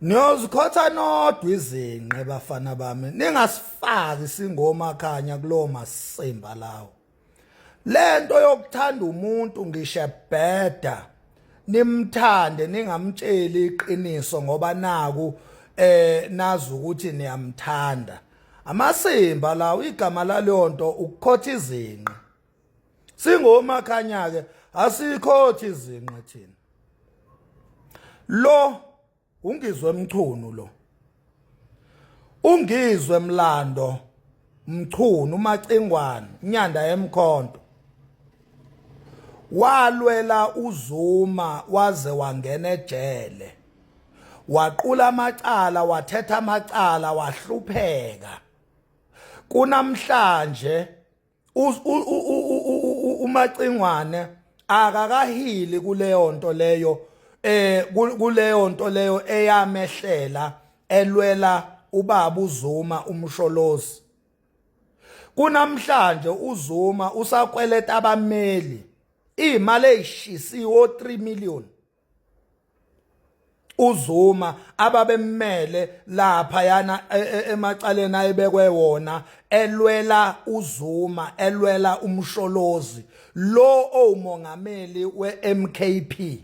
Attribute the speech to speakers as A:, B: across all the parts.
A: Niyozikhotha nodwa izinqe bafana bami, ningasifaki singoma khanya kulowo masimba lawo. Lento yokuthanda umuntu ngisho ebheda nimthande ningamtsheli iqiniso ngoba naku nazi ukuthi niyamthanda. Amasimba lawo, igama laleyo nto ukukhotha izinqe. Singomakhanya ke asikhothi izinqe thina. Lo uNgizwe Mchunu, lo uNgizwe Mlando Mchunu, uMacingwane, inyanda yemkhonto, walwela uZuma waze wangena ejele, waqula amacala, wathetha amacala, wahlupheka. Kunamhlanje uMacingwane akakahili kuleyo nto leyo, kuleyo nto leyo eyamehlela elwela ubaba uZuma uMsholozi. Kunamhlanje uZuma usakweleta abameli imali eyishisiwe 3 million uZuma ababemmele lapha yana emacaleni ayebekwe wona elwela uZuma, elwela uMsholozi lo owumongameli weMKP.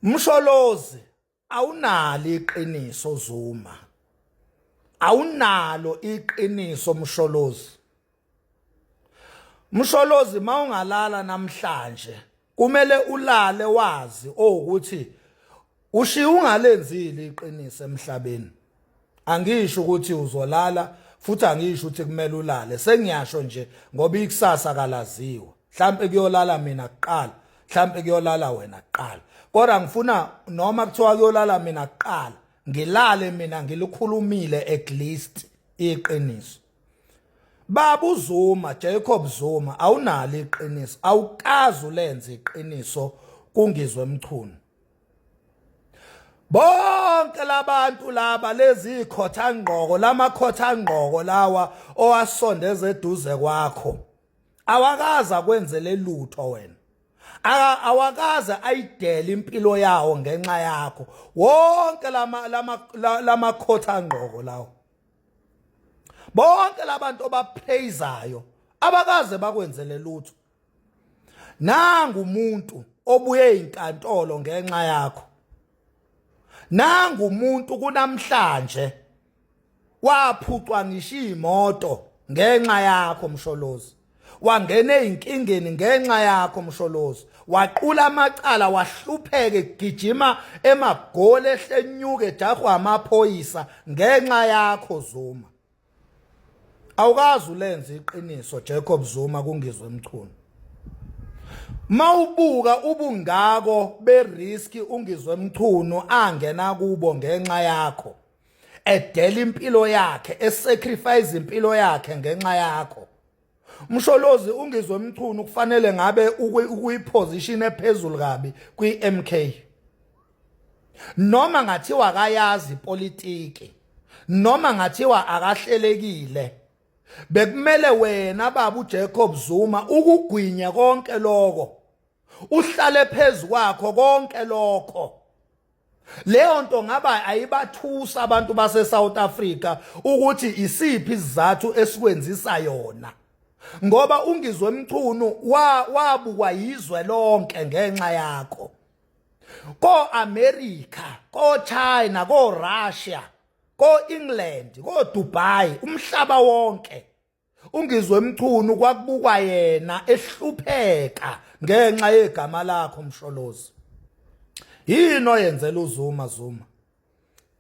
A: Msholozi, awunalo iqiniso. Zuma, awunalo iqiniso. Msholozi, Msholozi, mawungalala namhlanje kumele ulale wazi ukuthi ushiya ungalenzile iqiniso emhlabeni. Angisho ukuthi uzolala, futhi angisho ukuthi kumele ulale, sengiyasho nje ngoba ikusasa kalaziwa. Mhlambe kuyolala mina kuqala, mhlambe kuyolala wena kuqala, kodwa ngifuna noma kuthiwa kuyolala mina kuqala, ngilale mina ngilikhulumile at least iqiniso. Baba uZuma, Jacob Zuma, awunalo iqiniso, awukazi ulenze iqiniso kuNgizwe Mchunu. Bonke labantu laba, lezi ikhotha ngqoko, lamakhotha ngqoko lawa owasondeza eduze kwakho, awakaza kwenzele lutho wena, awakaze ayidele impilo yawo ngenxa yakho. Wonke lama lama lamakhotha ngqoko lawo, bonke labantu obapraiseayo, abakaze bakwenzele lutho. Nangu umuntu obuye inkantolo ngenxa yakho, nangu umuntu kunamhlanje waphucwa ngisho imoto ngenxa yakho Msholozi, wangena ezinkingeni ngenxa yakho Msholozi, waqula amacala, wahlupheka egijima emagoli, ehlenyuka ejahwa amaphoyisa ngenxa yakho Zuma. Awukazi ulenze iqiniso Jacob Zuma kuNgizwe Mchunu. Mawubuka ubungako berisk uNgizwe Mchunu angena kubo ngenxa yakho, edela impilo yakhe, esacrifice impilo yakhe ngenxa yakho Msholozi, uNgizwe Mchunu kufanele ngabe ukuyiposition ephezulu kabi kwi-MK. Noma ngathiwa akayazi ipolitiki, noma ngathiwa akahlelekile, bekumele wena baba uJacob Zuma ukugwinya konke lokho, uhlale phezu kwakho konke lokho. Leyo nto ngaba ayibathusa abantu base South Africa ukuthi isiphi isizathu esikwenzisa yona, ngoba uNgizwe Mchunu wabukwa yizwe lonke ngenxa yakho, ko America, ko China, ko Russia, ko England, ko Dubai, umhlaba wonke. UNgizwe Mchunu kwakubukwa yena ehlupheka ngenxa yegama lakho Msholozi. Yini oyenzela uZuma, Zuma?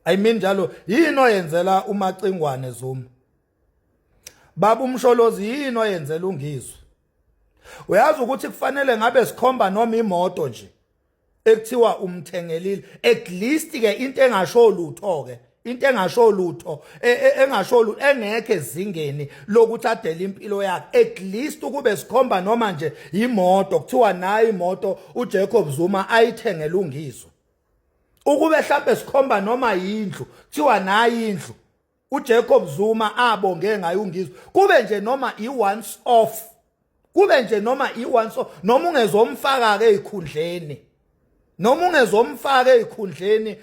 A: I mean njalo, yini oyenzela uMacingwane Zuma? Baba uMsholozi, yini oyenzela uNgizwe? Uyazi ukuthi kufanele ngabe sikhomba noma imoto nje ekuthiwa umthengelile at least ke, into engasho lutho ke, into engasho lutho, engasho lutho, engekho ezingeni lokuthi adele impilo yakhe. At least ukube sikhomba noma nje imoto, kuthiwa nayo imoto uJacob Zuma ayithengele uNgizwe. Ukube mhlambe sikhomba noma yindlu, kuthiwa nayo indlu uJacob Zuma abonge ngayo uNgizwe, kube nje noma i-once off, kube nje noma i-once off, noma ungezomfaka ke ezikhundleni. Noma ungezomfaka ezikhundleni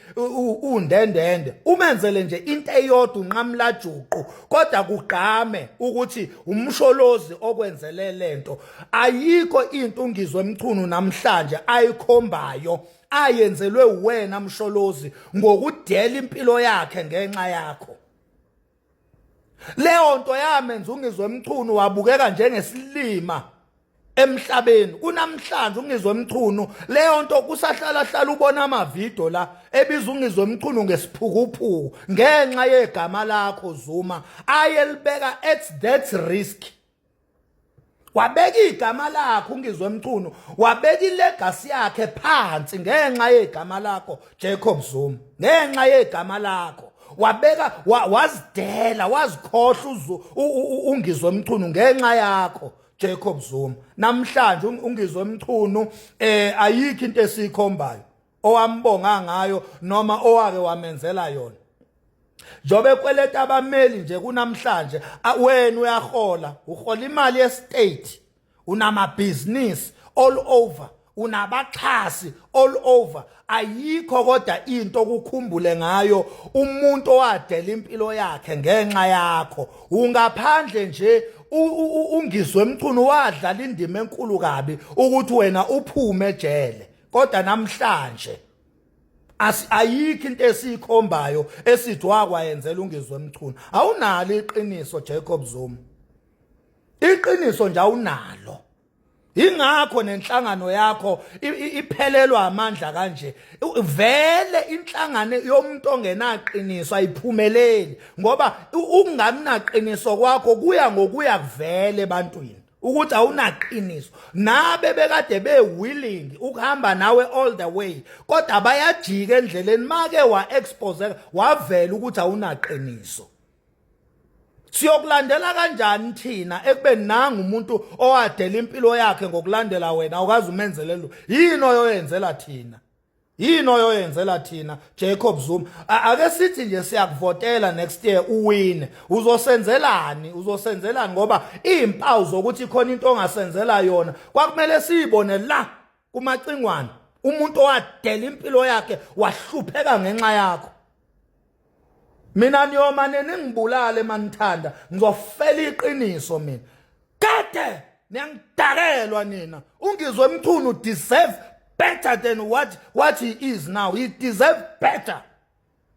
A: undendende, umenzele nje into eyodwa unqamla juqu, kodwa kugqame ukuthi uMsholozi okwenzele lento. Ayikho into uNgizwe Mchunu namhlanje ayikhombayo ayenzelwe uwena Msholozi ngokudela impilo yakhe ngenxa yakho. Leyo nto yamenza uNgizwe Mchunu wabukeka njengesilima emhlabeni. Kunamhlanje uNgizwe Mchunu leyo nto kusahlala hlala ubona amavidiyo la ebiza uNgizwe Mchunu ngesiphukuphuku ngenxa yegama lakho Zuma ayelibeka at that risk. Wabeka igama lakho uNgizwe Mchunu, wabeka ilegacy yakhe phansi ngenxa yegama lakho Jacob Zuma, ngenxa yegama lakho wabeka wazidela, wazikhohlwa uNgizwe Mchunu ngenxa yakho Jacob Zuma. Namhlanje uNgizwe Mchunu ayikho into esikhombayo owambonga ngayo noma owake wamenzela yona. Njobe kweleta abameli nje kunamhlanje, wena uyahola, uhola imali yestate, unamabhizinisi all over, unabaxhasi all over, ayikho kodwa into okukhumbule ngayo umuntu owadela impilo yakhe ngenxa yakho. Ungaphandle nje uNgizwe Mchunu wadlala indima enkulu kabi ukuthi wena uphume ejele, kodwa namhlanje ayikho into esiyikhombayo esithi wakwayenzela uNgizwe Mchunu. Awunalo iqiniso Jacob Zuma, iqiniso nje awunalo. Ingakho nenhlangano yakho iphelelwa amandla kanje. Vele inhlangano yomuntu ongenaqiniso ayiphumeleli, ngoba ukunganaqiniso kwakho kuya ngokuya kuvele ebantwini ukuthi awunaqiniso. Nabe bekade be willing ukuhamba nawe all the way, kodwa bayajika endleleni make wa-exposeka, wavela ukuthi awunaqiniso. Siyokulandela kanjani thina ekubeni nanga umuntu owadela impilo yakhe ngokulandela wena, awukaze umenzele lo? Yini oyoyenzela thina? Yini oyoyenzela thina Jacob Zuma? Ake sithi nje siyakuvotela next year, uwine, uzosenzelani? Uzosenzelani? Ngoba izimpawu zokuthi khona into ongasenzela yona kwakumele siyibone la kumacingwane, umuntu owadela impilo yakhe, wahlupheka ngenxa yakho. Mina niyomane ningibulale manithanda, ngizofela iqiniso mina. Kade niyangidakelwa nina. UNgizwe Mchunu deserve better than what he is now. He deserve better.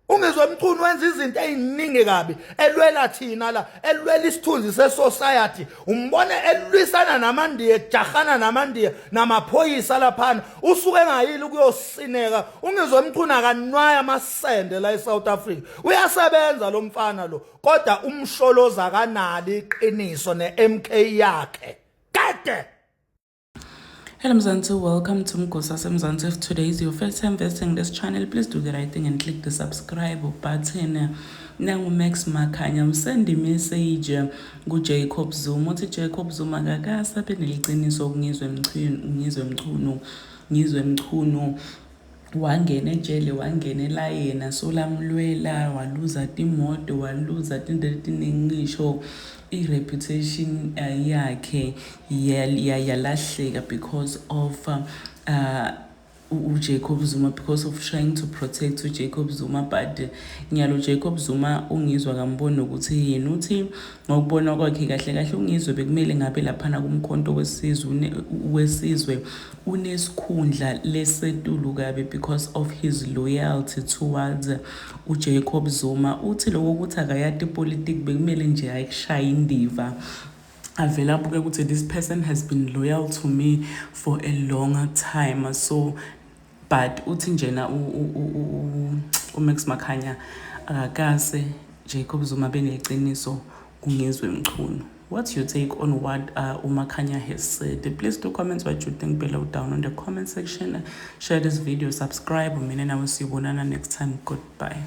A: UNgizwe Mchunu wenza izinto eziningi kabi, elwela thina la, elwela isithunzi sesociety. Umbone elwisana namandiya, ejahana namandiya namaphoyisa laphana, usuke engayile ukuyosineka. UNgizwe Mchunu akanwaya amasende la eSouth Africa, uyasebenza lo mfana lo, kodwa uMsholozi akanalo iqiniso neMK yakhe kade.
B: Hello Mzansi, welcome to Mgosa Mzansi. If today is your first time visiting this channel, please do the right thing and click the subscribe button. Nangu Max Makhanya usend message kuJacob Zuma, uthi Jacob Zuma akakasabe neliciniso kuNgizwe Mchunu. Ngizwe Mchunu, Ngizwe Mchunu wangena ejele, wangenela yena, solamlwela, waluza timoto, waluza tinto letiningi, ngisho i-reputation yakhe yalahleka because of uJacob Zuma, because of trying to protect uJacob Zuma. But ngiyalo Jacob Zuma uNgizwe akamboni ukuthi yini. Uthi ngokubona kwakhe, kahle kahle uNgizwe bekumele ngabe laphana kuMkhonto weSizwe unesikhundla lesetulu kabi because of his loyalty towards uJacob Zuma. Uthi lokho ukuthi akayati ipolitiki bekumele nje ayikushaya indiva, avele abuke ukuthi this person has been loyal to me for a longer time. So but uthi njena uMax Makhanya akakase Jacob Zuma beneqiniso kuNgizwe Mchunu. What's your take on what uMakhanya has said? Please do comment what you think below down on the comment section. Share this video, subscribe. Mina nawe siyobonana next time. Goodbye.